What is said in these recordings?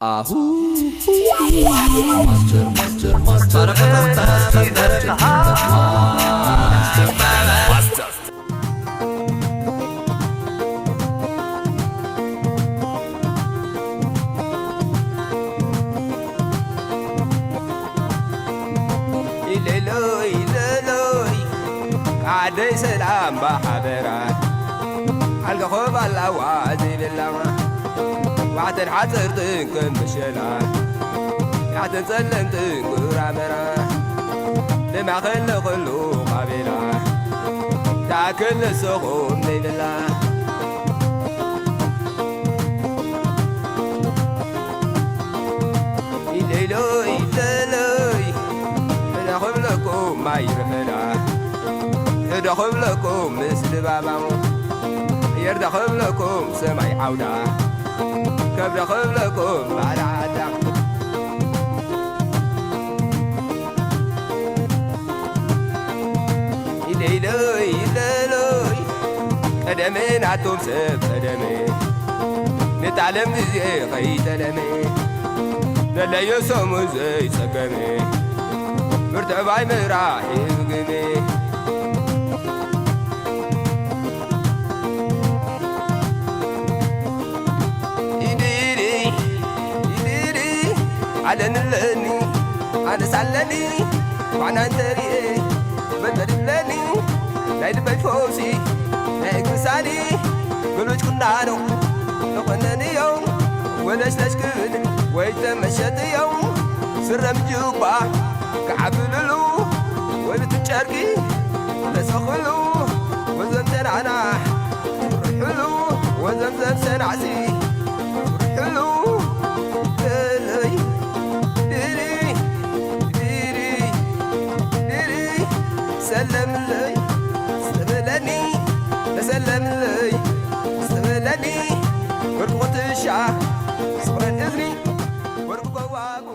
ኣሁ ማስተር ማስተር ማስተር ኢለሎይ ኢለሎይ ዓደይ ሰላም ባሓበራ ኣልገኾብ ኣላዋ ዘይብላ ዋዕተን ሓፀርትን ከም መሸላ ያዕተን ጸለምትን ጉራመራ ንማኸል ንኽሉ ቃቤላ ታክል ንስኹም ዘይብላ ኢለይሎይ ኢለሎይ ሕደኽብለኩም ማይ ርመዳ ሕደኽብለኩም ምስ ድባባ የርደኽብለኩም ሰማይ ዓውዳ ከብደኽብለኩም ባልዓዳ ኢለይሎይ ኢለሎይ ቀደመ ናቶም ሰብ ቀደመ ነታ ዓለም ግዜ ኸይጠለመ ነለዮ ሰሙን ዘይጸገመ ብርተባይ ምራሕ ይብግመ ኢድሪ ኢድሪ ዓለንለኒ ኣነሳለኒ ዋዕና እንተሪኤ በልበድለኒ ናይ ልበይ ፈውሲ ናይ እግርሳኒ ብሉጭ ቁናኖ ተቆነንዮ ወለሽለሽ ክብል ወይ ተመሸጥዮ ስረም ጁባ ክዓብልሉ ወይ ብትጨርቂ ተሰኽሉ ወዘም ተናናሕ ርሕሉ ወዘምዘም ሰናዕሲ ርሕሉ ለለይ ድሪ ድሪ ድሪ ሰለምለይ ሰበለኒ ተሰለምለይ ሰበለኒ ወርቂ ኩትሻ ስቕረን እዝኒ ወርቂ ጎባጉ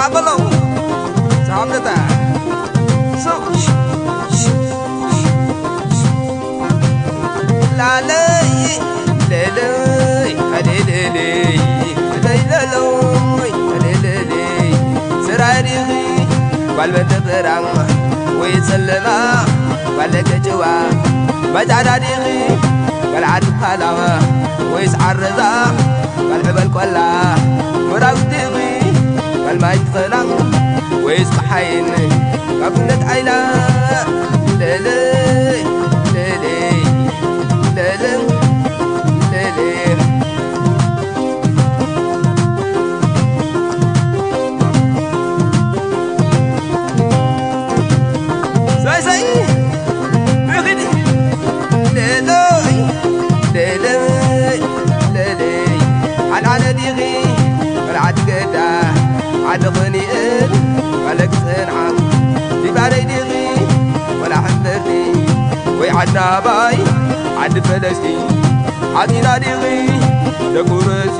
ኣበሎ ሳምነታ ላለይ ለለይ ለለይ ለለይ ለለይ ለለይ ስራይ ዲኺ ጓል በንተ ብራም ወይ ጸለማ ጓል ደገ ጭዋ ባይ ጻዕዳ ዲኺ ጓል ዓዲ ኻላዋ ወይስ ዓረዛ ጓል ሕበል ቆላ ወራዊት ዲኺ ጓል ማይ ትኸላ ወይስ ጸሓይን ካብ ኩነት ዓይላ ለለይ ለለይ ለለይ ለለይ ሳይ ሳይ ብኺድ ለለይ ለለይ ለለይ ዓልዓለ ዲኺ ወልዓዲ ገዳ ዓዲ ኸኒእል ፈለግ ጽንዓ ዲባረይ ዲኺ ወላ ሕምብርቲ ወይ ዓዲ ኣባይ ዓዲ ፈለስቲ ዓዲና ዲኺ ደቁ ርእሲ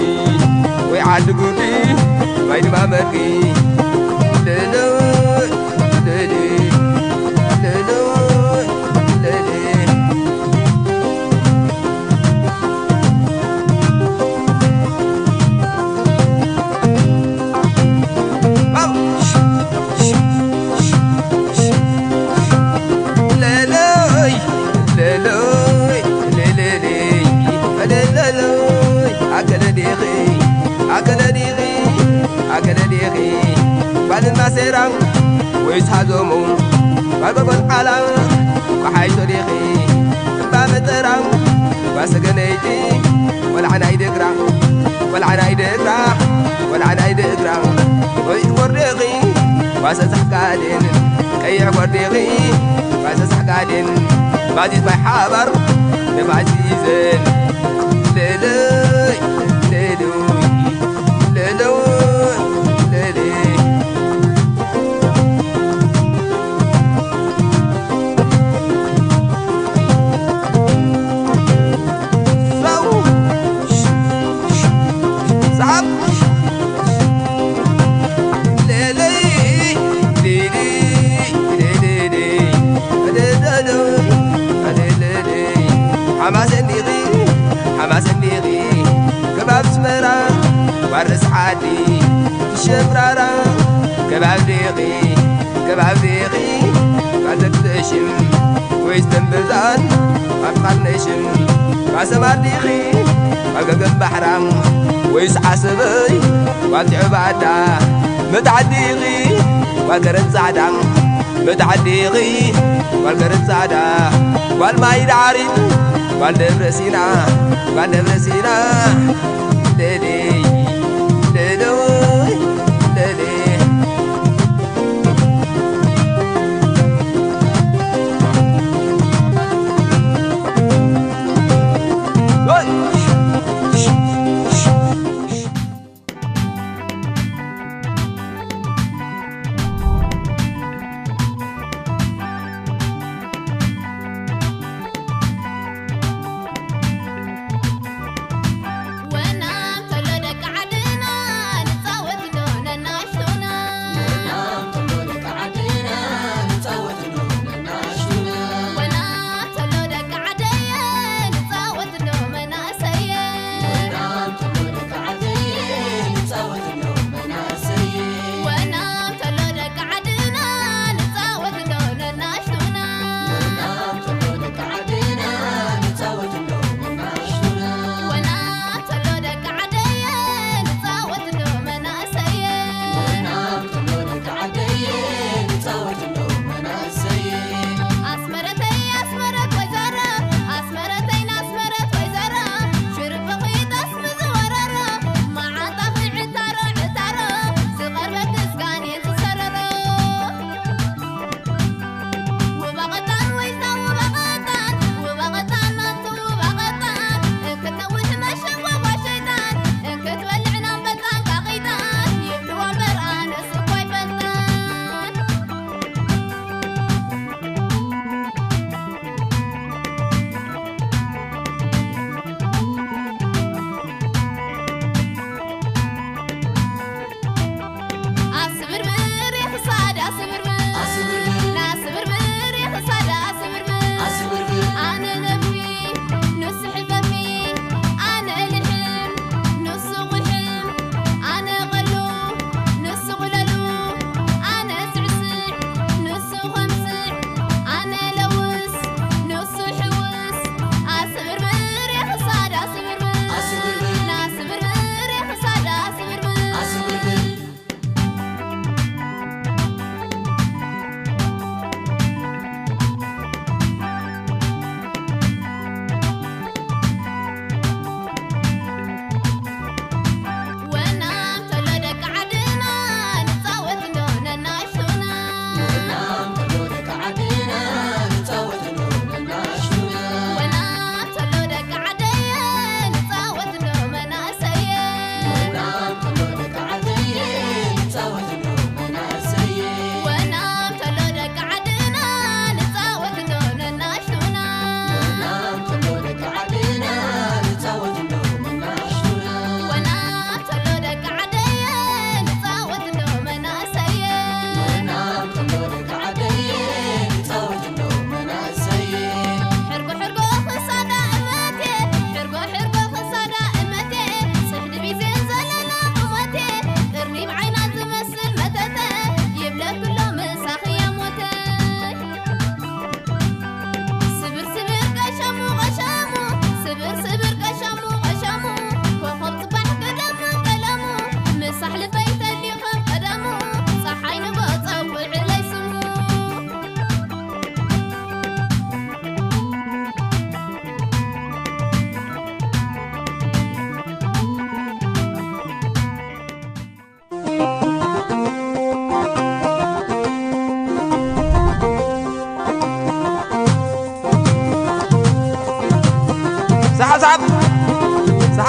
ወይ ዓዲ ጉዲ ማይ ድማ መርቂ ለለይ ለለይ ለለይ ለለይ ለለይ ለለይ ለለይ ለለይ ኣከለ ዲኺ ኣከለ ዲኺ ኣከለ ዲኺ ጓል ማሴራ ወይስ ሃዞሙ ጓል ጎልዓላ ጓሓይሾ ዲኺ እምባ መጠራ ጓል ሰገነይቲ ቆልዓ ናይ ደግራ ቆልዓ ናይ ደግራ ቆልዓ ናይ ደግራ ወይ ጎርደኺ ጓሰ ሳሕጋዴን ቀይሕ ጎርደኺ ጓሰ ሳሕጋዴን ባዚት ማይ ሓባር ንፋስ ይዘን ለለይ ለለይ ለለይ ለለይ ሓማሴን ዲኺ ሓማሴን ዲኺ ከባብ ኣስመራ ዋርስ ዓዲ ትሸብራራ ከባብ ዲኺ ከባብ ዲኺ ካልተክተሽም ወይስ ተንበዛን ኣፍቃር ነሽም ካሰማር ዲኺ ኣገገም ባሕራ ወይስ ዓሰበይ ዋልትዕባዳ መታዕዲኺ ዋልከረን ጻዕዳ መታዕዲኺ ዋልከረን ጻዕዳ ጓል ማይ ዳዕሪት ጓል ደብረ ሲና ጓል ደብረ ሲና ለለይ ለለይ ለለይ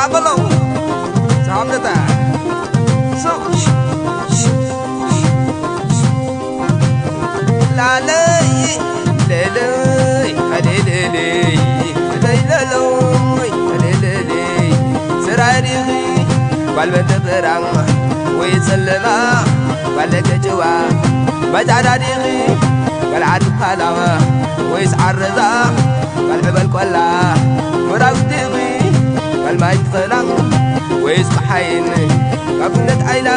ኣበሎ ሳብለታ ላለይ ለለይ ለለለይ ለለይ ለለይ ለለይ ስራይ ዲኺ ጓል በንተ ብራማ ወይ ጸለማ ጓል ደገ ጭዋ ባይ ጻዕዳ ዲኺ ጓል ዓዲ ፓላዋ ወይስ ዓረዛ ጓል ዕበል ቆላ ምራዊት ዲኺ ጓል ማይ ትኸላ ወይስ ጸሓይን ካብ እምነት ዓይላ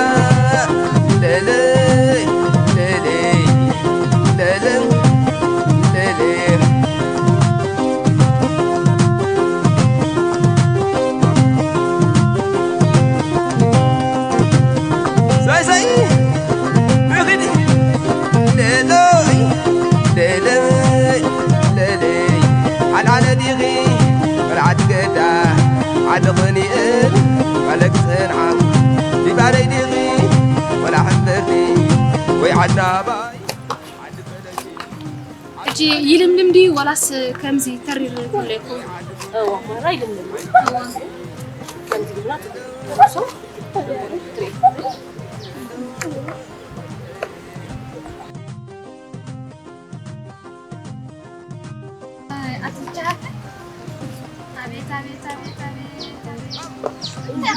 ለለይ ለለይ ለለይ ለለይ ሳይ ሳይ ብኽዲ ለለይ ለለይ ለለይ ሓልዓለ ዲኺ መርዓት ገዳ ዓዲ ኽኒእል ፈለግ ጽንዓ ዲባረይ ዲኺ ወላ ሕምብርቲ ወይ ዓድናባይ ሕጂ ይልምልም ድዩ ወላስ ከምዚ ተሪር ይብሎ ይኸውን? እዋ፣ ማራ ይልምልም። እዋ። ከምዚ ጌርና ተሪር። ኣትቻ። ኣቤት፣ ኣቤት፣ ኣቤት፣ ኣቤት፣ ኣቤት። እንታይ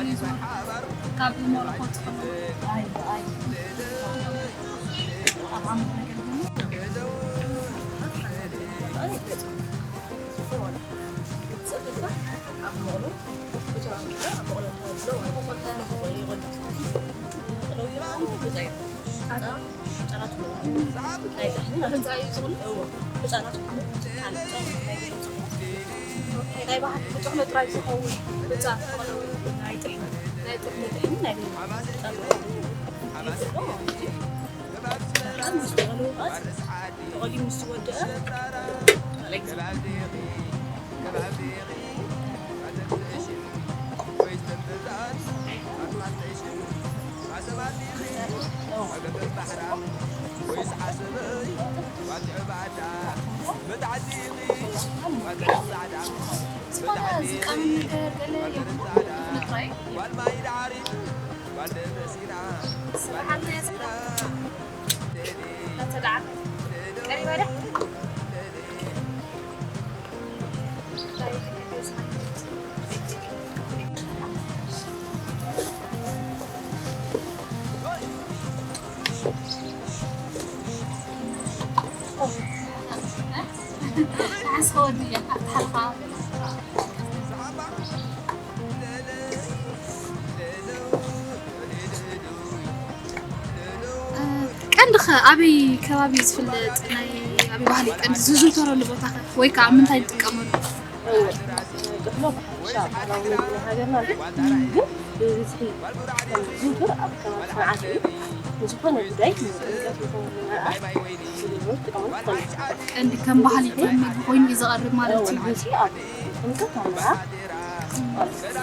ይመስል? ካብ ሞሮኮ ትፈልጡ? ኣይ፣ ኣይ። ኣብ ዓመት ነገር ግን ናይ ባህሊ ብጥቕሚ ጥራይ ዝኸውን ብጫ ናይ ጥሕኒ፣ ናይ ጥሕኒ ጥሕኒ ናይ ቤት ጸጉሪ። ምስ ተቐልወ ተቐልዩ ምስ ወደአ ዝኾነ ዝቃመም ነገር ገለ የብሉ። ብጥቕሚ ጥራይ እዩ። ስርዓትና እያ ስርዓት። እናተዳዓት ቀሪባ ድያ? ቀንዲ ኸ ኣበይ ከባቢ እዩ ዝፍለጥ? ናይ ኣበይ ባህሊ ቀንዲ ዝዝውተረሉ ቦታ ኸ? ወይ ከዓ ኣብ ምንታይ ንጥቀመሉ? እወ፣ ጥሕሎ ብሓፈሻ ባህላዊ ምግቢ ናይ ሃገርና እዩ። ግን ብብዝሒ ከም ዝዝውተር ኣብ ከባቢ ሰንዓፈ እዩ። ንዝኾነ ጉዳይ፣ ንጥምቀት ይኹን ንመርዓ ዝዝውተር ዝጥቀመሉ ክኾን ይኽእል። ቀንዲ ከም ባህሊ፣ ከም ምግቢ ኮይኑ እዩ ዝቐርብ ማለት እዩ። እወ፣ ብብዝሒ ኣብ ጥምቀት፣ ኣብ መርዓ ማለት እዩ።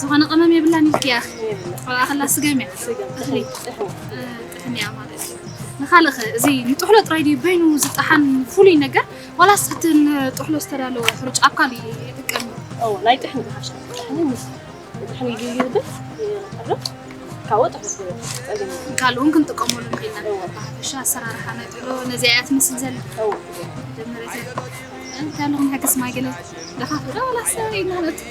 ዝኾነ ቀመም የብላን ኢልኪ ኢኺ። የብላን። ኣብኣ ከላ ስገም እያ። ስገም፣ እኽሊ። ጥሕኒ። እ፣ ጥሕኒ እያ ማለት እዩ። ንኻልእ ኸ፣ እዚ ንጥሕሎ ጥራይ ድዩ በይኑ ዝጠሓን ፍሉይ ነገር? ዋላስ እቲ ንጥሕሎ ዝተዳለወ ሕሩጭ ኣብ ካሊእ ይጥቀም እዩ? እዎ፣ ናይ ጥሕኒ ዝሓሸ። ጥሕኒ ምስ፣ ጥሕኒ ይግብር፣ ይቐርብ። ካብኡ ጥሕሎ ዝገበረ ጸገም የለን። ካልእ እውን ክንጥቀመሉ ንኽእል ኢና። እዎ። ብሓፈሻ ኣሰራርሓ ናይ ጥሕሎ ነዚኣ እያ ትመስል ዘላ። እዎ። መጀመርያ እንታይ ኣሎ ክንሕግዝ ማይ ገለ? ደኻኺ ዶ ዋላስ ኢልና ነቱ?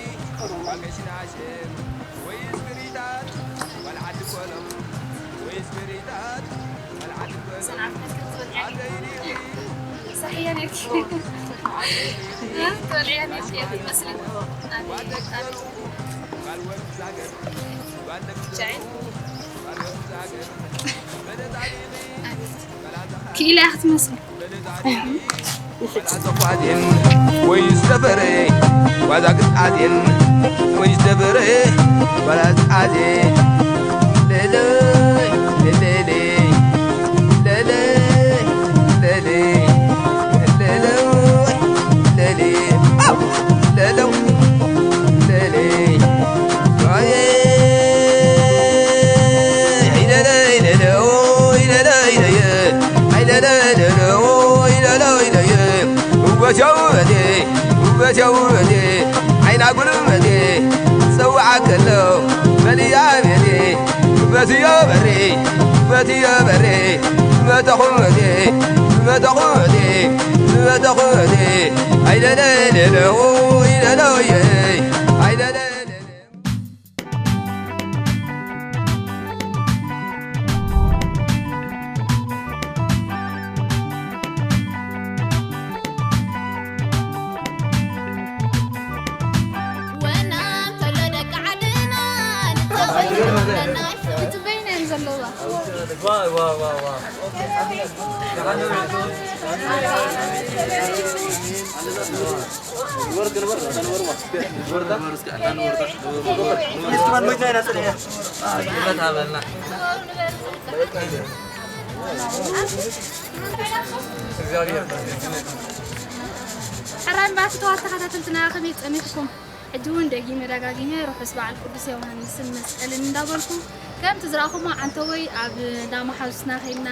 ክኢላ ክትመስል። ወይ ዝደፈረ ዋዛ ግጣዜን ወይ ዝደፈረ ዋላ ዝጣዜ ለለይ ለለይ ለለይ ለለይ ለለይ ለለይ ለለው ለለይ ውበቴ ውበቴ ውበቴ ውበቴ ዓይና ጉልበቴ ጸዋዓ ከሎ በልያ ቤቴ ውበትዮ በሬ ውበትዮ በሬ ውበተኹ በቴ ውበተኹ በቴ ውበተኹ በቴ ኣይለለለለዉ ኢለለየ ኣይለለለለ ሕራይ እምበኣር ፍትዋት ተኸታተልትና ከመይ ጸኒሕኩም? ሕጂ እውን ደጊመ ደጋጊመ ርሑስ በዓል ቅዱስ ዮሃንስን መስቀልን እንዳበልኩ ከምቲ ዝረኣኹሞ ዓንተቦይ ኣብ እንዳ መሓዙትና ከይድና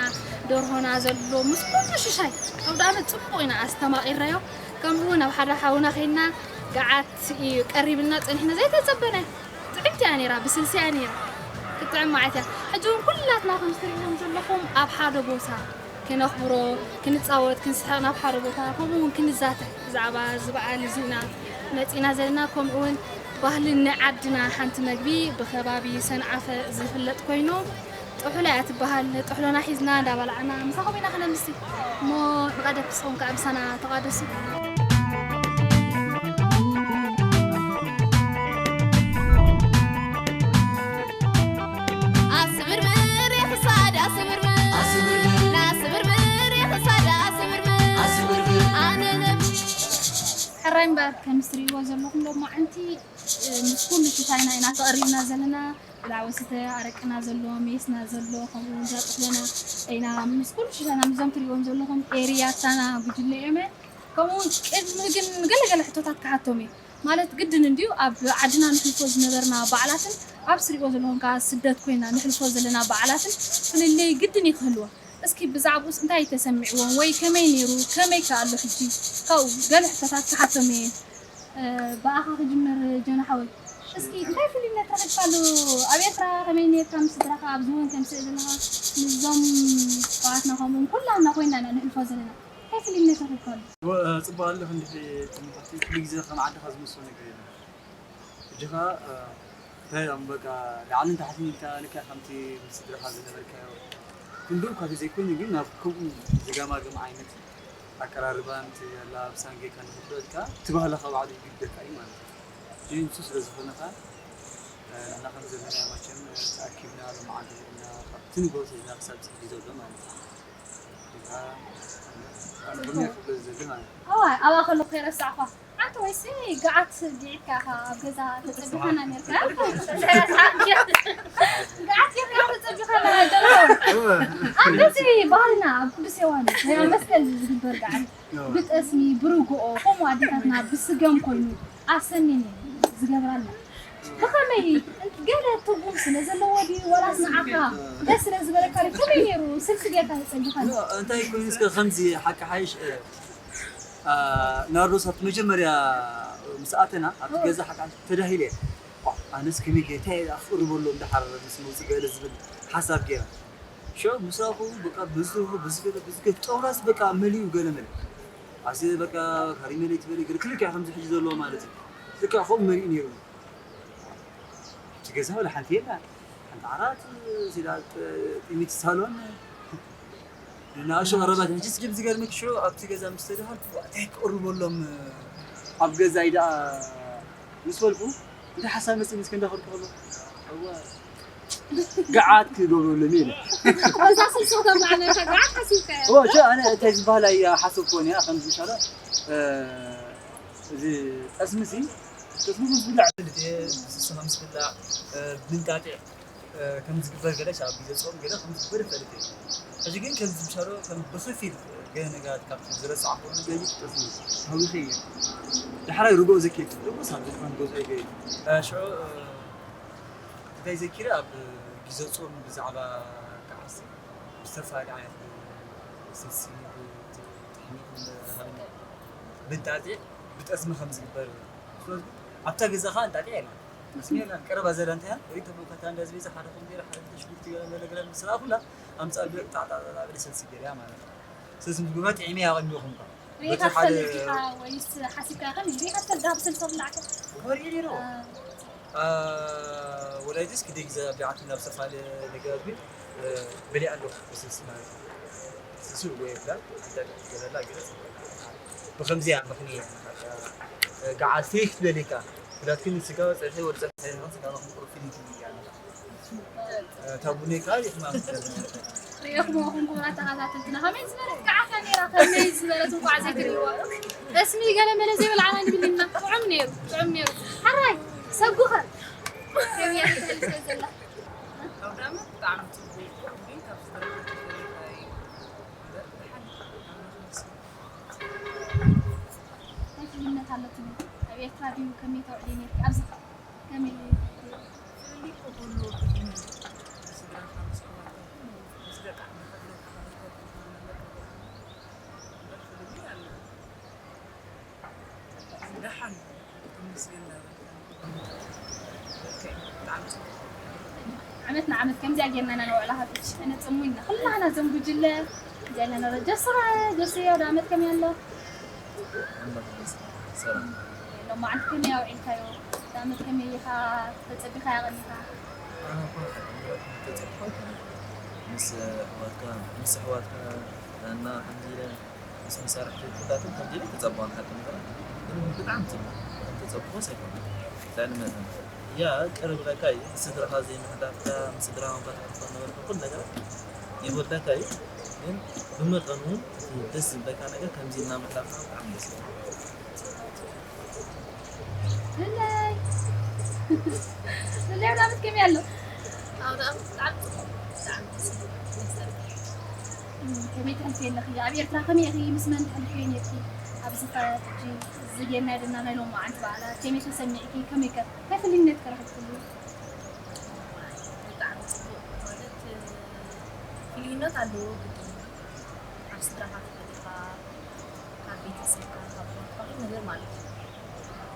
ደርሆና ዘሎ ምስ ኩሉ ሽሻይ ኣውዳኣመት ጽቡቕ ኢና ኣስተማቒርናዮ። ከምኡ እውን ኣብ ሓደ ሓውና ከይድና ገዓት እዩ ቀሪብልና ጸኒሕና ዘይተጸበናዮ። ጥዕምቲ እያ ነይራ፣ ብስልሲ እያ ነይራ። ክትጥዕም መዓት እያ። ሕጂ እውን ኩላትና ከም ትርእይዎም ዘለኹም ኣብ ሓደ ቦታ ክነኽብሮ፣ ክንጻወት፣ ክንስሕቕ ናብ ሓደ ቦታ ከምኡ እውን ክንዛተ ብዛዕባ እዚ በዓል እዚ ኢና መጺና ዘለና። ከምኡ እውን ባህልን ናይ ዓድና ሓንቲ መግቢ ብከባቢ ሰንዓፈ ዝፍለጥ ኮይኑ ጥሕሎ እያ ትበሃል። ጥሕሎና ሒዝና እንዳበላዕና ምሳኹም ኢና ክነምሲ እሞ ንቐደም ንስኹም ከኣ ምሳና ተቓደሱ። ኣስብርብር የኽሳድ ኣስብርብር ናስብርብር የኽሳድ ኣስብርብር ኣነ ነብ ሕራይ እምበር ከምዚ ትርእይዎ ዘለኹም ሎማዓንቲ ምስ ኩሉ ሽታይና ኢና ተቐሪብና ዘለና። ብላዕወ ስተ ኣረቅና ዘሎ፣ ሜስና ዘሎ፣ ከምኡ እውን ዛጥፍለና ኢና ምስ ኩሉ ሽታና ምስዞም ትርእይዎም ዘለኹም ኤርያታና ጉጅለ እዮም። ከምኡ እውን ቅድሚ ግን ገለ ገለ ሕቶታት ክሓቶም እየ። ማለት ግድን እንድዩ ኣብ ዓድና ንሕልፎ ዝነበርና በዓላትን ኣብ ስሪዎ ዘለኹም ከዓ ስደት ኮይና ንሕልፎ ዘለና በዓላትን ፍልልይ ግድን እዩ ክህልዎ። እስኪ ብዛዕባኡስ እንታይ ተሰሚዕዎም ወይ ከመይ ነይሩ ከመይ ከ ኣሎ ሕጂ ካብኡ ገለ ሕቶታት ክሓቶም እየ። ብኣኻ ክጅምር ጀና ሓወይ፣ እስኪ እንታይ ፍልይነት ረኺብካሉ? ኣብ ኤርትራ ከመይ ነርካ ምስ ስድራኻ ኣብዚ እውን ከምስእ ዘለኻ ምስዞም ኣሕዋትና ከምኡ እውን ኩላና ኮይና ኢና ንሕልፎ ዘለና። እንታይ ፍልይነት ረኺብካሉ? ጽቡቕ ኣለኹ እንድዒ ጽምብልቲ ኩሉ ግዜ ከም ዓድኻ ዝመስሎ ነገር የለን። ሕጂ ኸኣ እንታይ እዮም በቃ ላዕልን ታሕትን ኢልካ ልክዕ ከምቲ ምስ ስድራኻ ዝነበርካዮ ክንድኡ እኳ ተዘይኮይኑ ግን ናብ ከምኡ ዝገማግም ዓይነት ኣቀራርባን እቲ ኣለባብሳን ጌርካ ንኽትረአ ከኣ እቲ ባህልኻ ባዕሉ ይግደካ እዩ ማለት እዩ። ሕጂ ንሱ ስለ ዝኾነ ከኣ ንሕና ከም ዘለና መቸም ተኣኪብና ሎማዓንቲ ርኢና ካብቲ ንግሆ ኣትሒዝና ክሳብ ጽሕዲ ዘሎ ማለት እዩ። እዛ ኣነ ከምኡ እየ ክብሎ ዝደሊ ማለት እዩ። ኣዋይ ኣብኣ ከለኹ ከይረሳዕኳ ኣንተ ወይሲ ገዓት ጊዒትካ ኢኻ ኣብ ገዛ ተጸቢኻና ኔርካ? ገዓት ጌርካ ተጸቢኻና ጀርሆ። ኣብ ገዚ ባህልና ኣብ ቅዱስ ዮሃንስ ናይ መስቀል ዝግበር ገዓት ብጠስሚ ብርግኦ ከምኡ ኣዴታትና ብስገም ኮይኑ ኣሰኒን ዝገብራልና ብኸመይ ገለ ትርጉም ስለ ዘለዎ ድዩ ወላስ ንዓኻ ደስ ስለ ዝበለካ ድዩ ከመይ ነይሩ ስልሲ ጌርካ ተጸቢኻና? እንታይ ኮይኑ እስከ ከምዚ ሓቂ ሓይሽ ናርዶስ ኣብቲ መጀመርያ ምስ ኣተና ኣብቲ ገዛ ሓቃ ተዳሂለ እየ። ኣነስ ከመይ ገይረ እንታይ ኣፍቅርበሎም ደሓር ምስ መውፅእ ገለ ዝብል ሓሳብ ገይረ። ሸው ምሳኹ በቃ በዚ ደርሆ በዚ ገለ በዚ ገለ ጣውላስ በቃ መሊኡ ገለ መለ ኣዚ በቃ ካሪመለ ይትበል ገለ ክልክዕ ከምዚ ሕጂ ዘለዎ ማለት እዩ። ልክዕ ከምኡ መሊኡ ነይሩ። እቲ ገዛ ወላ ሓንቲ የላ ሓንቲ ዓራት ሲዳ ጥሚት ሳሎን ንኣሽቱ ቀረባት ሕጂ ስጅብ ዝገርመኪ ሽዑ ኣብቲ ገዛ ምስ ተደሃልኩ እንታይ ክቕርበሎም ኣብ ገዛይ ደኣ ምስ በልኩ እንታይ ሓሳብ መፅእኒ እስከ እንዳኸድኩ ከሎ እወ ገዓት ክገብረሎም ኢለ። እዛ ስልሶ ተማዕነ ከጋዓት ሓሲብካዮ። ኦ፣ ሸ ኣነ እንታይ ዝበሃል እያ ሓሰብኩ እያ ከም ዝሻለ እዚ ጠስሚ ሲ ጠስሚ ዝብላዕ ስልት ስልሶ ከም ዝብላዕ ምንጣጢዕ ከም ዝግበር ገለ ሻ ኣብ ግዜ ጾም ገለ ከም ዝግበር ይፈልጥ እየ። ሕጂ ግን ከም ዝምሻሎ ከም ብኸፊል ገለ ነገራት ካብ ዝረሳዕኩ ነገር እዩ ጠስሚ ታዊኸ እየ። ዳሕራይ ርግኦ ዘኪር ርግኦ ሳብ ዝኾን ገዝኦ ይገይር ሽዑ እንታይ ዘኪረ ኣብ ግዜ ጾም ብዛዕባ ከዓሲ ብዝተፈላለየ ዓይነት ስልሲ ብጥሕኒ ሃብኒ ብንጣጢዕ ብጠስሚ ከም ዝግበር ስለዚ ኣብታ ገዛ ኸዓ እንጣጢዕ የለን ጠስሚ የለን ቀረባ ዘላ እንታይ እያ ወይ ተቦካታ እንዳ ዝበዛ ሓደ ኮምዴር ሓደ ሽጉርቲ ገለ ገለ ገለ ምስ ረኣኹላ ኣምጻ ብጣዕጣዕጣዕጣዕ ብለ ሰልሲ ገለ እያ ማለት እዩ ስለዚ ምግብና ጥዒመ እያ ቀሚኹም ሪኢኻ ትፈልጥ ኢኻ ወይስ ሓሲብካ ከም ሪኢኻ ትፈልጥ ዳብ ስልሲ ብላዕካ ወሪድ ነው ወላይትስ ክደይ ግዜ ቢዓት ናብ ሰፋለ ነገር ግን በሊ ኣለኹ ስልሲ ማለት እዩ ስልሲ ወይ ብላ ገለላ ገለ ብከምዚያ ምኽንያት ገዓት ፍይ ክትበል ኢካ ብላትክን ስጋ ፀብሒ ወዲ ፀብሒ ስጋ ቁርፊ ይግብያ ታቡኔ ካል ይስማም ሪኢኹሞ ኹም ክቡራት ተኸታተልትና ከመይ ዝበለት ከዓ ካሜራ ከመይ ዝበለት እንኳዕ ዘይትሪእዋ ጠስሚ ገለ መለ ዘይበልዓና ንብል ኢና ጥዑም ነይሩ ጥዑም ነይሩ ሓራይ ሰጉኸ ከመይ እያ ትፈልጥ ዘላ ኣውዳመት ብጣዕሚ ፅቡቅ ግን ካብ ዝተረፈ ተፈሊካ እዩ እምበር ደሓን ኣምላኽ ይመስገን እንታይ ፍልነት ኣለትኒ ኣብ ኤርትራ ድዩ ከመይ ተውዕሊ ነርኪ ኣብዚ ከ ከመይ ፍልልይ እኮ ክህልወካ እዩ። ስድራኻ ምስ ኣሕዋትካ ምስ ደቂ ዓድኻ ብለካ ከመይ ከምዝኾነለካ እምበር ፍልልይ ኣለዎ። ደሓን ተመስገን እናበልካ ብጣዕሚ ፅቡቅ። ዓመት ንዓመት ከምዚኣ ጌርና ኢና ነውዕላ ሃብች እነ ፅሙይና ኩላህና እዞም ጉጅለ ከምዚኣ ኢና ነረ ጀስኻ ጀስዮ ዶ ዓመት ከመይ ኣሎ ሰላም ሎማዓንቲ ከመይ ኣውዒልካዮ ዶ ዓመት ከመይ ኢኻ ተፀቢኻ ያቐኒኻ ኣነ እኮ ተፀብሖ ኣይኮነን ምስ ኣሕዋትካ ምስ ኣሕዋትካ እና ከምዚ ኢለ ምስ መሳርሕቲ ኩላቶም ከምዚ ኢለ ተፀብሖ ንሓቂ ነገር ግን ብጣዕሚ ፅቡቅ ተፀብሖስ ኣይኮነን ልዕሊ መጠን እያ ቅርብ ኢለካ እዩ ስድራኻ ዘይምሕዳርካ ምስ ስድራ መባትካ ትኾን ነበርካ ኩሉ ነገር ይጎድለካ እዩ ግን ብመጠኑ እውን እቲ ደስ ዝብለካ ነገር ከምዚ ኢልና ምሕዳርና ብጣዕሚ ደስ ይብል ብላይ ብላይ ብላመት ከመይ ኣሎ ኣውዳኣም ብጣዕሚ ፅቡቅ ብጣዕሚ ደስ ይብል መሰል ከመይ ትሕልፊ ኣለኺ ኣብ ኤርትራ ከመይ ኢኺ ምስ መን ትሕልፊ ነርኪ ኣብዚ ከ ሕጂ እዚ ጌርና ደና ናይ ሎማዓንቲ በዓላት ከመይ ተሰሚዕኪ ከመይ ከ እንታይ ፍልይነት ከረኽብክሉ ብጣዕሚ ፅቡቅ ማለት ፍልይነት ኣለዎ ግድን ኣብ ስድራኻ ተፈሊኻ ካብ ቤተሰብካ ካብ ጓልካ ኩሉ ነገር ማለት እዩ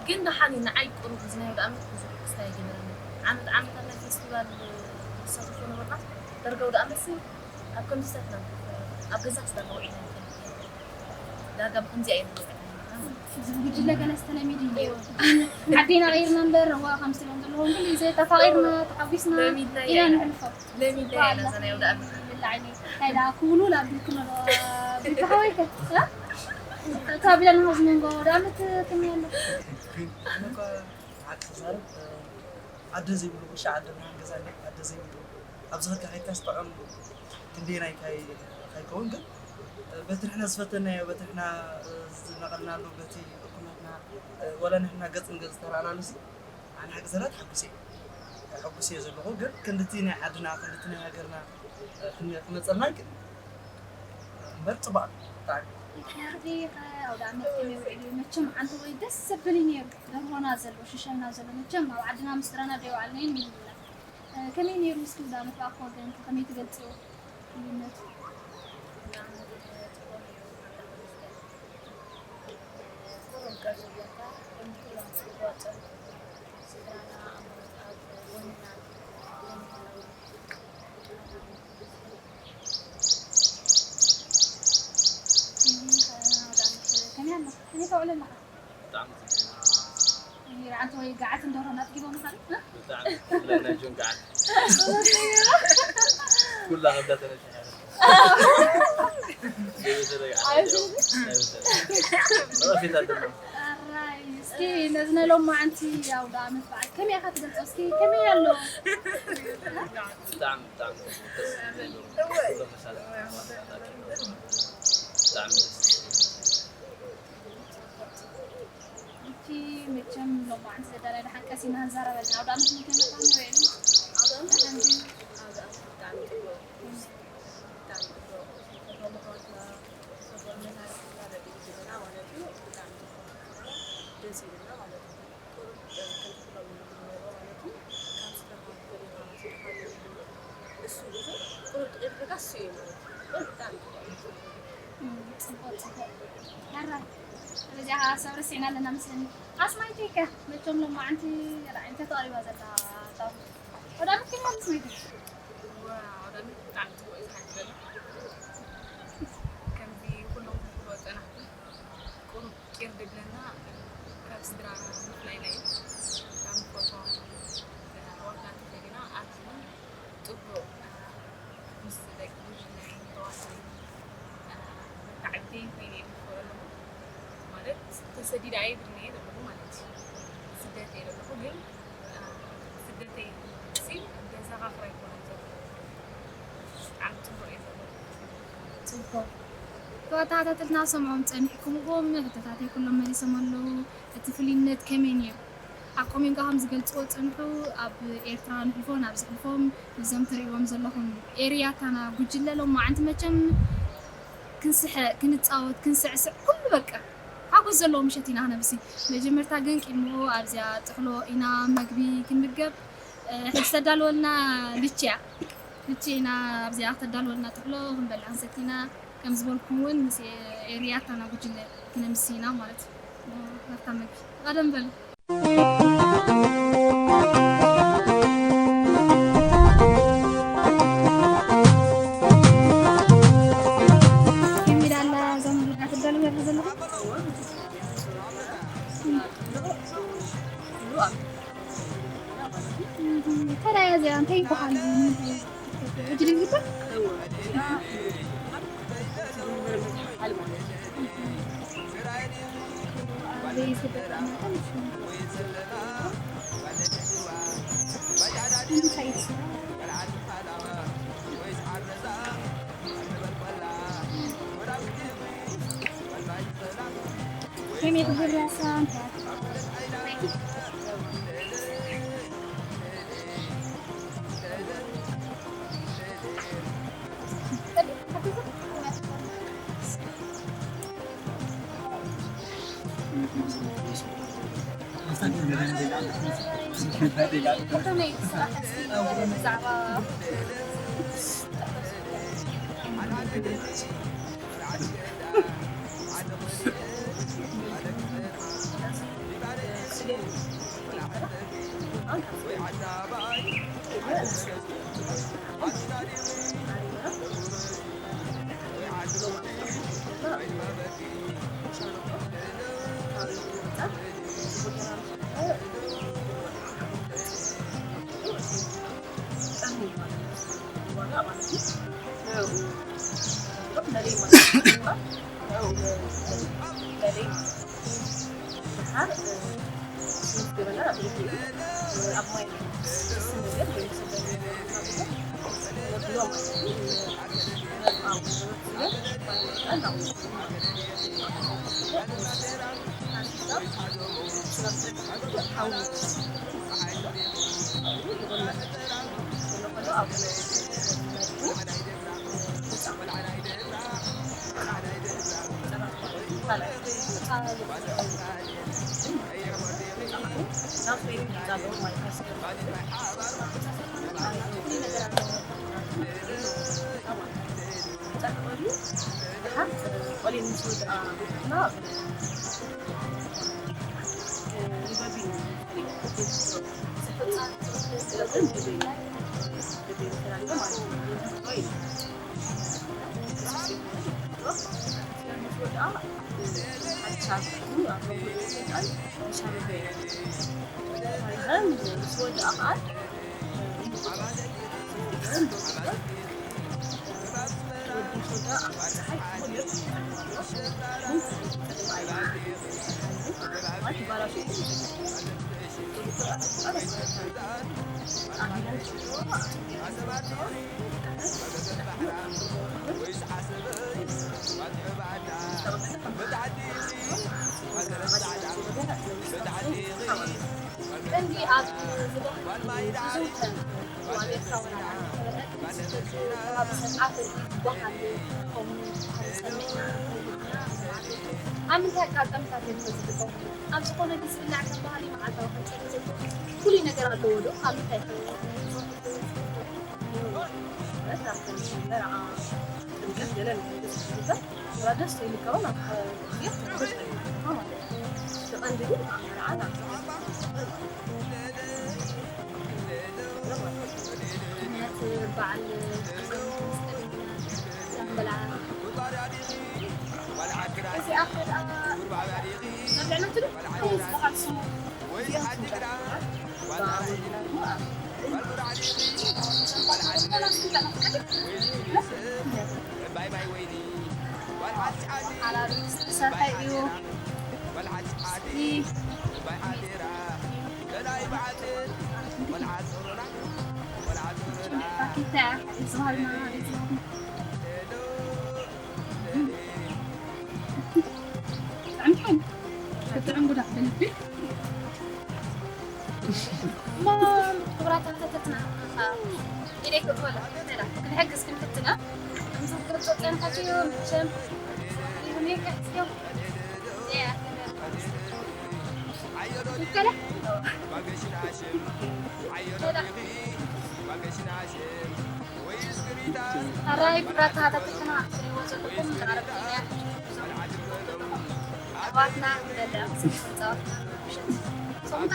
ግን ደሓን እዩ ንዓይ ቁሩብ እዚ ናይ ወደ ኣመት ብዙሕ ክስታይ ኣይገበረኒ ዓመት ዓመት ኣብ ናይ ፌስቲቫል ዝሳተፎ ነበርና ደርገው ደ ኣመት ኣብ ከምዚታት ኢና ኣብ ገዛ ክስታይ ኢና ውዒልና ንፈልጥ ዳርጋ ብከምዚኣ እየ ንፈልጥ እዚ ብጉጅለ ገለ ዝተለሚዱ እዩ ዓዴና ቀይርና እምበር እዋ ከም ስሎም ዘለዎም ግን እዚ ተፋቂርና ተሓጒስና ኢና ንሕልፎ ለሚዳ ኢና ዘና ይውዳእ ይብላዕ እኔ እንታይ ደኣ ክውሉል ኣቢልክኖ ዶ ብልካ ሓወይከ እታ ቢላ ንሃዝ መንጎ ደኣ ምት ክምያለ ኣነ እኳ ሓቂ ክዛረብ ኣደ ዘይብሉ ውሻ ዓደ ብርሃን ገዛ ኣደ ዘይብሉ ኣብዚ ከካ ከይድካ ስጥዖም ክንደየናይ ካይከውን ግን በቲ ንሕና ዝፈተናዮ በቲ ንሕና ዝነቐልናሉ በቲ እኩነትና ወላ ንሕና ገፅ ንገፅ ዝተረኣናሉ ሲ ኣነ ሓቂ ዘራት ሓጉስ እየ ሓጉስ እየ ዘለኹ ግን ክንድቲ ናይ ዓድና ክንድቲ ናይ ሃገርና ክመፀልና ይክእል እምበር ፅቡቅ ብጣዕሚ ናርዲ ኣውደ ዓመት ከመይ ውዒሉ መቸም ዓንተ ወይ ደስ ዘብል እዩ ነይሩ ደርሆና ዘሎ ሽሸና ዘሎ መቸም ኣብ ዓድና ምስድራና ደይዋዓልናይን ይብልና ከመይ ነይሩ እስኪ ውደ ዓመት ብኣክ ወገን ከመይ ትገልፅዮ ልዩነቱ ከመይ ኣለኻ? ከመይ ተውዕል ኣለኻ? ብጣዕሚ ኣንተ ወይ ገዓት እንደርሆ ናጥጊቦም ኻል ብጣዕሚ ብፍላይ ናይ ጆን ገዓት ኩላ ከብዳ ተነሽ እስኪ ነዚ ናይ ሎማዓንቲ ኣውደ ዓመት በዓል ከመይ ኢኻ ትገልጾ? እስኪ ከመይ ኣሎ? ብጣዕሚ ብጣዕሚ ደስ ዝብል ኩሎም መሳርሕቲ ብጣዕሚ ደስ ዝብል። እቲ መቸም ሎማዓንቲ ዘዳላይ ደሓን ቀሲና ንዛረበልና። ኣውደ ዓመት መቸም መጣ ንበይኑ። ደሓን ድዩ? ኣውደ ዓመት ብጣዕሚ ጽቡቕ። ብጣዕሚ ጽቡቕ። ፈቶም ኣሕዋትና፣ ፈቶም መሳርሕትና በዲኡ ዘለና ማለት እዩ። ብጣዕሚ ጽቡቕ። ደስ ይብልና ማለት እዩ። ቁሩብ፣ እ፣ ከምቲ ኩሎም ዝብልዎ ማለት እዩ። ካብ ስድራኻ ፈሊኻ፣ ስድራኻ ዘይብሉ እሱ፣ እሱ ቁሩብ ጥቂት ርጋስ እሱ እዩ ማለት እዩ። ቁሩብ ብጣዕሚ ጽቡቕ እዩ። እም፣ ጽቡቕ፣ ጽቡቕ። ሕራይ። ስለዚ፣ ኣሃ፣ ሰብ ረሲዕና ኣለና መስለኒ። ኣስማይተይ ከ? መቸም ሎማዓንቲ ራእይ እንተ ተቐሪባ ዘላ፣ ታው። ወደ ኣመት ከመይ ኣላ ኣስማይተይ? ኣውደ ዓመት ብጣዕሚ ጽቡቕ እዩ ዝሓልፍ ዘሎ። ከምዚ ኩሎም ዝብልዎ ዝጸናሕኩም ቁሩብ ቂር ድብለና ካብ ስድራና ምፍላይና እዩ። ካብ ንፈትዎም ኣሕዋትና እንተፈሊና ኣዝዩ ጽቡቕ ምስ ደቂ ጉጅለ ተዋሳእቲ መተዓብይተይን ኮይነ እየ ዝፈጥሮ ኣለኹ። ማለት ተሰዲደ ኣይብልን እየ ዘለኹ ማለት እዩ። ስደት እየ ዘለኹ ግን ስደተይ ሲ ገዛኻ ክራይ ክኾነን ዘሎ ብጣዕሚ ፅቡቅ እዩ ዘሎ። ፅቡቅ ተኸታተልትና ሰምዖም ፀኒሕኩምዎም ሕቶታተይ ኩሎም መሊሶም ኣለዉ። እቲ ፍልይነት ከመይ ነይሩ? ሓቆም እዮም ከም ዝገልፅዎ ፅንሑ ኣብ ኤርትራ ንሕልፎ ናብ ዝሕልፎም እዞም ትርእይዎም ዘለኹም ኤርያታና ጉጅለ ሎማዓንቲ መቸም ክንስሐ ክንፃወት ክንስዕስዕ ኩሉ በቃ ሓጎስ ዘለዎ ምሸት ኢና ክነምሲ። መጀመርታ ግን ቅድሚኡ ኣብዚኣ ጥሕሎ ኢና መግቢ ክንምገብ ሕጂ ተዳልወልና ልቺ እያ። ልቺ ኢና ኣብዚኣ ክተዳልወልና ጥሕሎ ክንበልዕ ክንሰቲ ኢና። ከም ዝበልኩም እውን ምስ ኤርያታና ጉጅለ ክነምሲ ኢና ማለት እዩ። ናብታ መግቢ ቀደም በሉ። ከመይ ዳላ እዞም ርጋት ትዳለዉ ዘለኹም? ከላይ እዚኣ እንታይ ይበሃል? እጅ ድንግበር? ቀንዲ ኣብ ዝባህሊ ዝዝውተር ኣብ ኤርትራውያን ዓዲ ዝፍለጥ፣ ኣብ ሰንዓፈ ዝበሃል ከምኡ ከም ዝሰምዕና፣ ኣብ ምንታይ ኣጋጣሚታት እዮም ዝጥቀሙ? ኣብ ዝኾነ ዝብላዕ ከም ባህሊ መዓልታዊ ክንጸሊ ዘኽእል ፍሉይ ነገር ኣለዎ ዶ? ኣብ ምንታይ? ማለት ኣብ ከም መርዓ፣ ጥምቀት ገለ ነገር ዝዝውተር፣ ደስ ይብል። ካብ ኣብ ከባቢ ማለት እዩ። ብቐንዱ ግን ኣብ መርዓ፣ ኣብ ጥምቀት፣ ምኽንያት በዓል ዛምበላ፣ እዚኣ ከኣ መብልዕና ትብል፣ እንታይ ዝበሃል ስሙ? እዚኣ ትንጨ። ዝተሰርሐ እዩ። እስኪ ፋኪታ ዝበሃልና ጥዕምኩም ክትዕም ጉዳት ብልቢ። እሞ ክቡራት ተኸታተልትና፣ ኢደይ ክትበላ፣ ክንሕግዝ ክንፍትና። ከምዚ ክትገልጾ ጸንሐት እዩ፣ መቸም፣ ይሁን ይቅሕት እዩ። ይከለ? ይከለ? ኣራይ ክቡራት ተኸታተልትና፣ ትሪእዎ ዘለኹም፣ ተቓረብቲ ኢና። ኣሕዋትና፣ ደለ፣ ኣኽሱም፣ ጸወትና፣ ምሸት። ሶምታ፣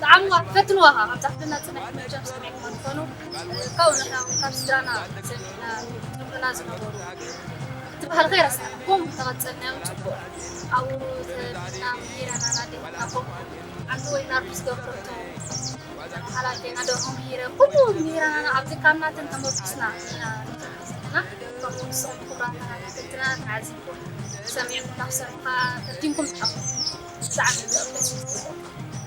ጣዕምዋ፣ ፈትንዋ፣ ካብ ዛሕልና ጽንሕ፣ መቸም ሰሚዕኩም ትኾኑ። ካብኡ ንሕና እውን ካብ ስድራና ሰሚዕና፣ ዝነብሩና ዝነበሩ፣ እቲ ባህሊ ከይረሳዕና፣ ከምኡ ተቐጸልናዮ፣ ጽቡቕ። ኣብኡ ተብልና፣ ምሂረና፣ ናዴትና፣ ከምኡ። ሓንቲ ወይ ናርዱስ ገብረቶ፣ ሓላቴና ደርሆ ምሂረ፣ ኩሉ ምሂረና፣ ኣብዚ ካብ ናተን ተመርኩስና ኢና ንሰርሕ ዘለና። ከምኡ ንስኹም ክቡራት ተኸታተልትና ተዓዚብኩም፣ ሰሚዕኩም፣ ናብ ስራሕኩም ፈቲንኩም ትሓፍሩ። ብጣዕሚ እዩ ደስ ዝብል።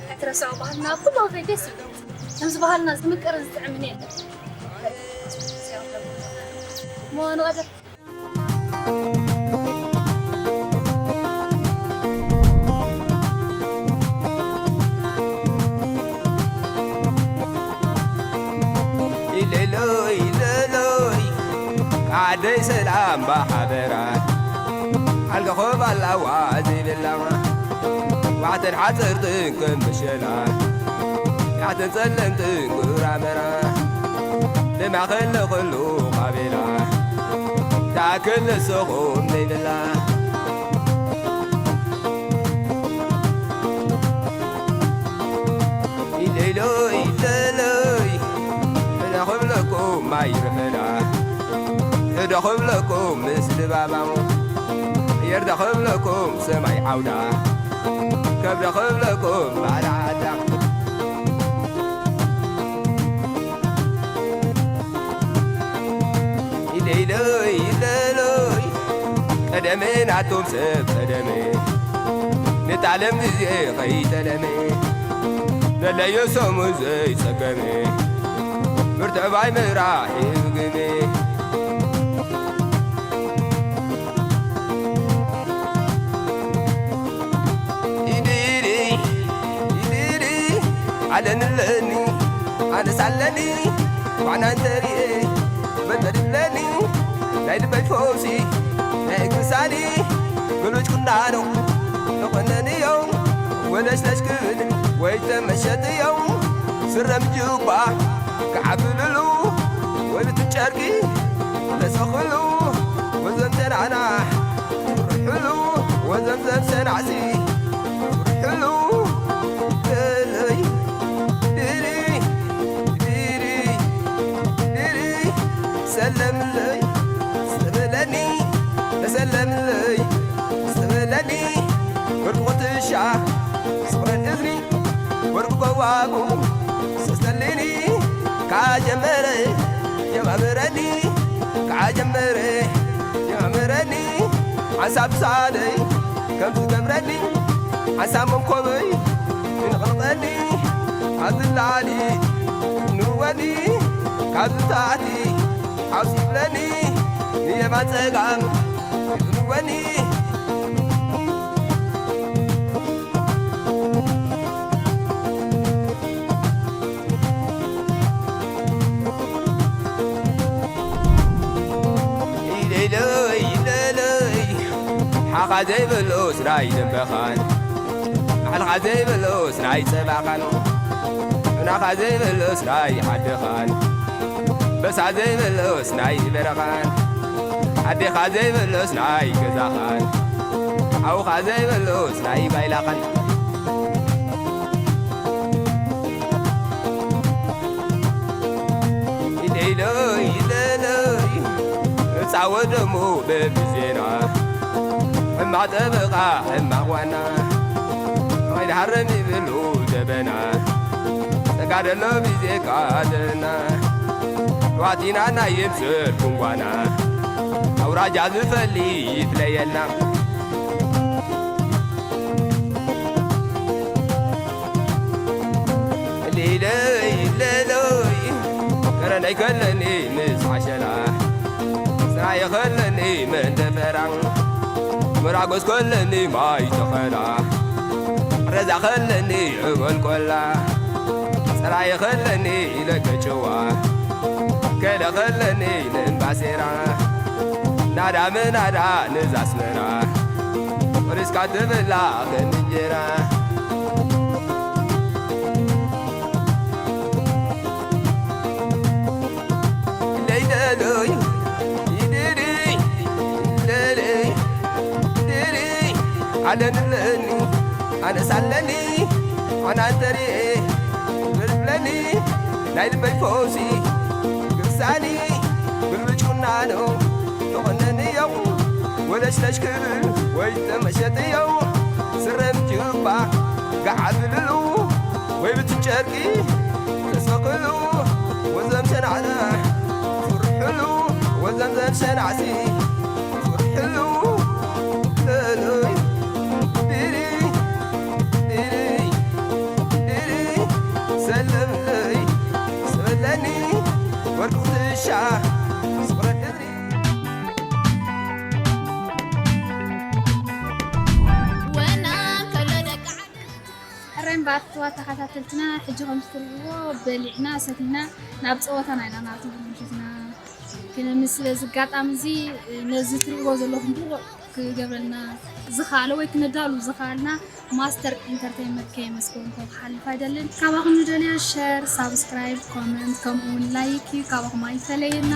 ኣይትረስዑ ባህልና፣ ኩሉ ወገን ደስ ይብል። ከምዚ ባህልና ዝምቅርን ዝጥዕምን የለን። እሞ ንቐደም። ኢለሎይ፣ ኢለሎይ፣ ዓደይ ሰላም ብሓበራ፣ ኣልጋ ኾብ ኣላዋ ዘይብላ፣ ዋዕተን ሓፀርትን ከም መሸላ፣ ያዕተን ጸለምትን ጉራመራ፣ ደሚዓ ከለ ኩሉ ቃቤላ፣ ተኣክል ንስኹም ዘይብላ። ኢለይሎይ፣ ኢለይሎይ፣ ሕደ ክብለኩም ማይ ረፈዳ፣ ሕደ ክብለኩም ምስ ድባባ፣ የርዳ ክብለኩም ሰማይ ዓውዳ፣ ከብዳ ክብለኩም ባዳ ዓዳ። ኢለይለይ ኢለሎይ፣ ቀደመ ናቶም ሰብ ቀደመ፣ ነቲ ዓለም ግዜ ኸይጠለመ፣ ደለዮ ሰሙ ዘይጸገመ፣ ብርቱዕ ባይ ምራሕ ይብግመ። ኢዲዲ፣ ኢዲዲ፣ ኣለንለኒ፣ ኣነስ ኣለኒ፣ ዋዕና እንተሪኤ፣ በልበልለኒ፣ ናይ ልበይ ፈውሲ፣ ናይ እግሪ ሳሊ፣ ብሉጭ ቁናኖ፣ ተቆነንዮ፣ ወለሽለሽ ክብል፣ ወይ ተመሸጥዮ፣ ስረም ጁባ፣ ክዓብልሉ፣ ወይ ብቲ ጨርቂ፣ ተሰኽሉ፣ ወዘም ተናና፣ ርሕሉ፣ ወዘምዘም ሰናዕሲ፣ ርሕሉ፣ እለይ፣ ድሪ፣ ድሪ፣ ድሪ፣ ሰለምለይ፣ ሰበለኒ፣ ሰለምለይ፣ ሰበለኒ፣ ወርቂ ኩትሻ፣ ስቑረን እዝኒ፣ ወርቂ ጎባጉ፣ ሰስተሊኒ፣ ካጀመረ፣ ጀማምረኒ፣ ዓጀመረ የዕምረኒ ሓንሳብ ሳደይ ከም ዝገብረኒ ሓንሳብ መንኮበይ ይንቕንቐኒ ካብ ዝላዕሊ ንወኒ ካብ ዝታሕቲ ሓውስ ይብለኒ ንየማን ጸጋም ይንወኒ ኢለይለይ ኢለለይ ሓኻ ዘይብሉስ ናይ ደንበኻን ባዕልኻ ዘይብሉስ ናይ ጸባኻን ዑናኻ ዘይብሉስ ናይ ዓድኻን በሳ ዘይብሉስ ናይ በረኻን ኣዴኻ ዘይብሉስ ናይ ገዛኻን ሓውኻ ዘይብሉስ ናይ ባይላኻን ኢለይለይ ኢለለይ እጻወት ደሞ በብዜና ሕማቕ ጠበቓ ሕማቕ ዋና ኣይድሃረም ይብሉ ደበና ጸጋ ደሎ ብዜካ ዘለና ዋቲና ናይ ይብስር ጉንጓና ኣውራጃ ዝፈሊ ይፍለየልና ሌለይ ሌለይ ቀረነይ ከለኒ ምስ ዓሸላ ስራየ ከለኒ መንደፈራ መራጎስ ከለኒ ማይ ተኸላ ረዛ ከለኒ እበል ቆላ ጸራየ ከለኒ ኢለገጭዋ ከለ ከለኒ ንእምባሴራ ናዳ ምናዳ ንዛስመራ ሪስካ ትብላ ከም እንጀራ ለይለለይ ይድሪ ለለይ ድሪ ኣለንለኒ ኣነሳለኒ ኣናንተሪኤ ብልብለኒ ናይ ልበይ ፈውሲ ግሳኒ ብልብጭ ቁናኖ ተቐነንዮ ወለሽለሽ ክብል ወይ ተመሸጥዮ ስረም ጅባ ገዓብልሉ ወይ ብትጨርቂ ተሰቕሉ ወዘም ሸናዕና ፍርሕሉ ወዘምዘም ሸናዕሲ ፍርሕሉ ለሎይ ድሪ ድሪ ድሪ ሰለምለይ ሰበለኒ ወርቂ ትሻ ስቕረ ድሪ ወናም ከሎ ደቂ ዓድና ሕራይ እምበኣር ክቡራት ተኸታተልትና፣ ሕጂ ከም እትርእይዎ በሊዕና ሰቲና ናብ ጸወታና ኢና ናብቲ ምሽትና ክንምስ። በዚ ኣጋጣሚ እዚ ነዚ ትርእይዎ ዘለኹም ብቑዕ ክገብረልና ዝኸኣለ ወይ ክነዳሉ ዝኸኣልና ማስተር ኢንተርቴይንመንት ከየመስገንኩ ክሓልፍ ኣይደልን። ካባኹም ንደልያ ሸር፣ ሳብስክራይብ፣ ኮመንት ከምኡ እውን ላይክ እዩ። ካባኹም ኣይፈለየና።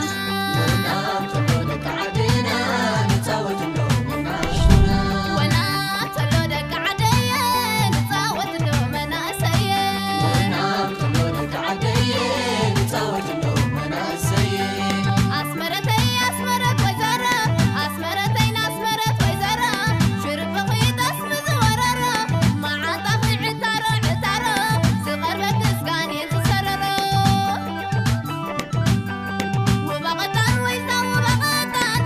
ኣስመረተይ ኣስመረት ወይዘሮ ኣስመረተይ ናስመረት ወይዘሮ ሽርብኺ ጠስሚ ዝወረሮ መዓንጣኺ ዕታሮ ዕታሮ ዝቐርበኪ ስጋን እየን ዝሰረሮ ውበቐጣን ወይዛ ውበቐጣን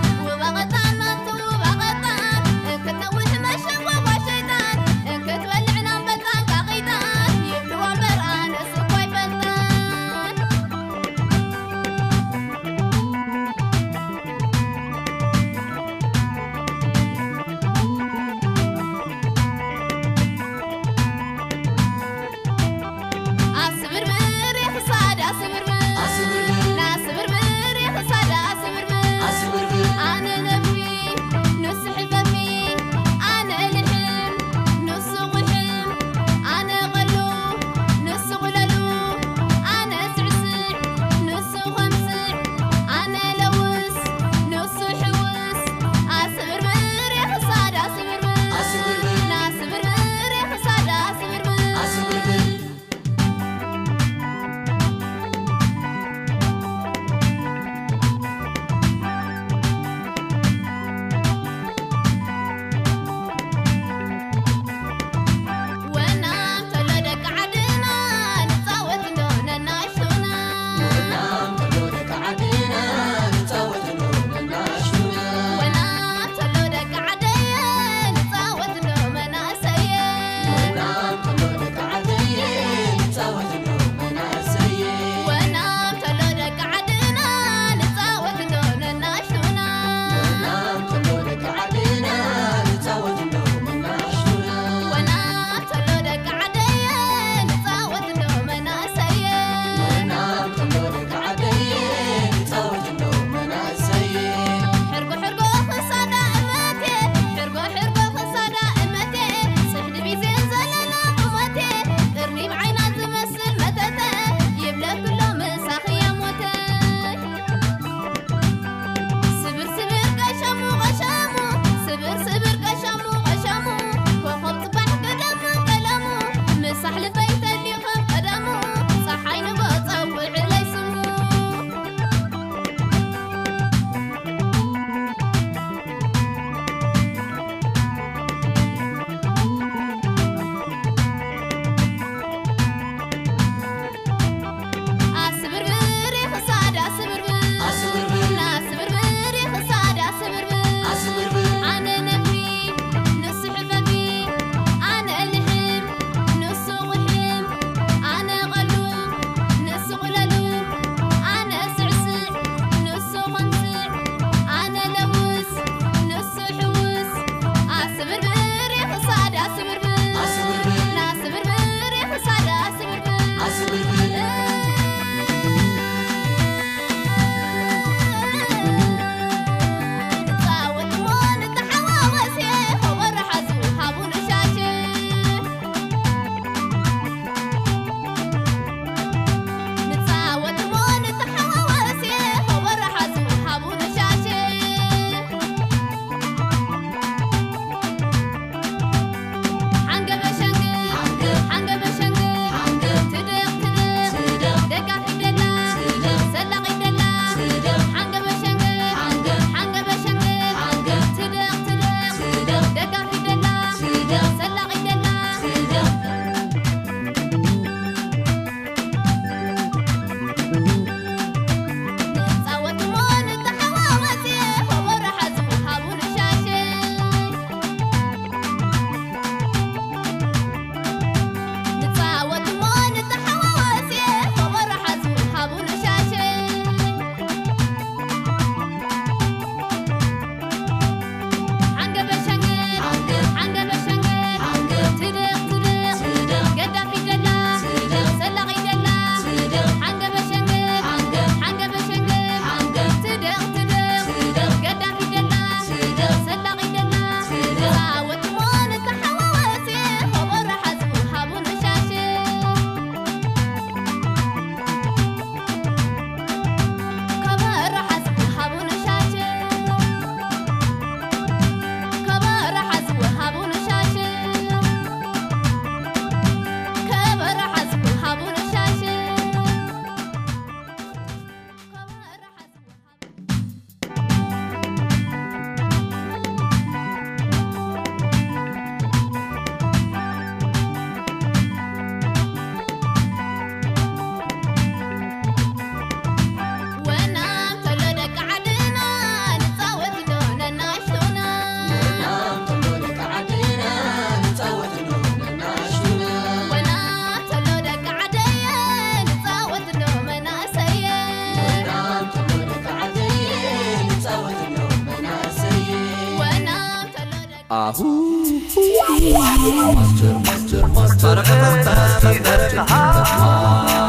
Master, master, master, master, master, master, master.